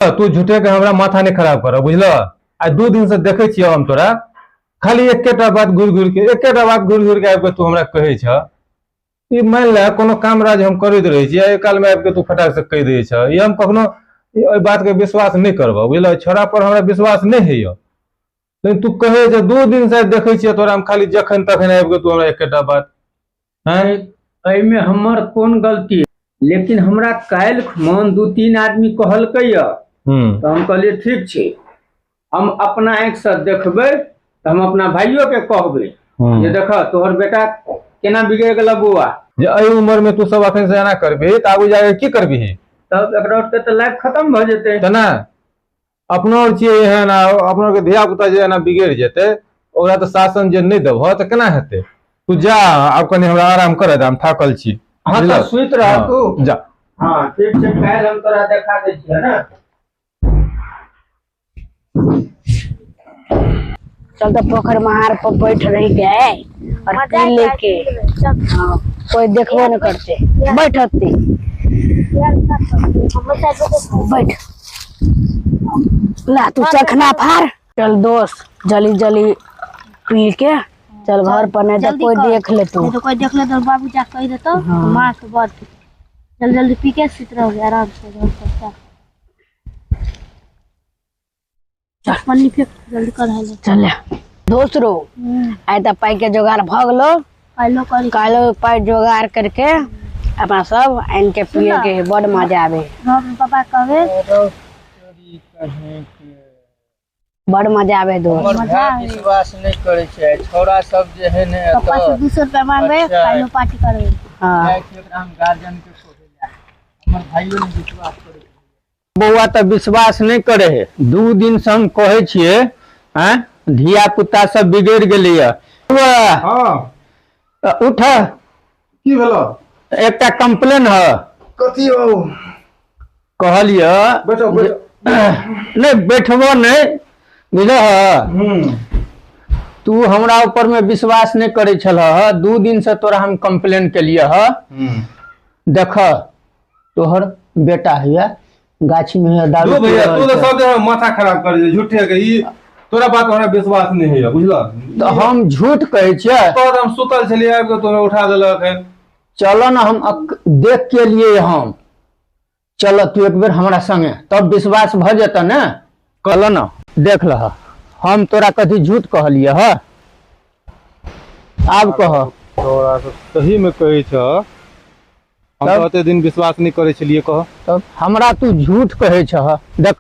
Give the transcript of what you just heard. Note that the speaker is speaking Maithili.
तू झूठे के हमरा माथा नहीं खराब कर, बुझल? आ 2 दिन से देखे छियै हम तोरा, खाली एकेटा बात घुरि घुरि के, एकेटा बात घुरि घुरि के आबि के तू हमरा कहै छह। ई मानि ले कोनो काम राज हम करैत रहै छी, एहि काल में आबि के तू फटाक से कहि दै छह। ई हम कखनो एहि बात के विश्वास नहि करबह, बुझल? छोड़ा पर हमरा विश्वास नहि होइए, लेकिन तू कहै छै 2 दिन से देखै छियै तोरा हम, खाली जखन तखन आबि के तू हमरा एकेटा बात। हैं, एहिमे हमर कोन गलती? लेकिन हमरा काल्हि मन 2-3 आदमी कहलकै यऽ, तऽ हम कहलियै ठीक छै, हम अपना आँखिसँ देखबै तऽ हम अपना भाइयोके कहबै जे देख तोहर बेटा केना बिगड़ि गेल बौआ। जे एहि उम्र में तू सब अखन से एना करबही तऽ आगू जाके की करबही? तब एकरा के तऽ लाइफ खत्म भऽ जेतै। तऽ ना अपनो आर छियै एहन, आ अपनो के धिया पुता जे एना बिगड़ि जेतै, ओकरा तऽ शासन जे नहि देबह तऽ केना हेतै? तू जा, आब कनि हमरा आराम करऽ दे, हम थाकल छी। हाँ, तऽ सुति रह तू। जा। हाँ ठीक छै, काल्हि हम तोरा देखा दै छियै ने। चल तो पोखर महार पर बैठ रही के और पी लेके, हाँ, कोई देखबो न करते। बैठते बैठ ला तू चखना फाड़। चल दोस्त, जल्दी जल्दी पी के चल घर पर, नहीं तो कोई देख ले तू। नहीं तो कोई देख ले तो बाबू जा कह देतो। हाँ। मार के बड़ जल्दी जल्दी पी के सुत रहोगे आराम से घर पर। चल पन्नी फेंक, जल्दी कर है। चल दोस्त रो, आइ तऽ पाई के जोगाड़ भऽ गेलो। काल्हो करी। काल्हो पाई जोगाड़ करके अपना सब आनि के पिए के बड़ मजा आवे। घर में पापा कहबे। बड़ मजा आवे दोस्त। हमर भाय विश्वास नहि करै छै, छौड़ा सब जे है ने। पापा से 200 रुपया मांगबे, काल्हो पार्टी करबे। हाँ। हम गार्जियन के कहै ला, हमर भाइयो नहि विश्वास करै। बौआ तऽ विश्वास नहि करे है, 2 दिन से हम कहै छियै, आँय धिया पुता सब बिगड़ि गेलैया। बौआ। हाँ। उठ। की भेलो? एकटा कंप्लेन है। कथी हो? कहलियै। बैठो बैठो। नहि बैठबो नहि, बुझल? तू हमरा ऊपर में विश्वास नहि करै छलह, 2 दिन से तोरा हम कंप्लेन केलियै ह। देख तोहर बेटा हैया गाछी में हैया दारू दू पी भैया, रहल तू तो छै। सब जगह माथा खराब कर दे झूठे के। ई तोरा बात हमरा विश्वास नहीं है, बुझल? तऽ हम झूठ कहै छियै? तोहर हम सुतल छलियै, आबि के तोरा उठा देलक हन। चल न, हम देख के लिए हम चल, तू एक बेर हमरा संगे तब विश्वास भऽ जेतऽ ने। कहल न देख लह, हम तोरा कथी झूठ कहलियै ह? आब कह। तोरा सब सही में कहै छह? हम तब? तऽ ओते दिन विश्वास नहि करै छलियै, कह। तब हमरा तू झूठ कहै छह? देख।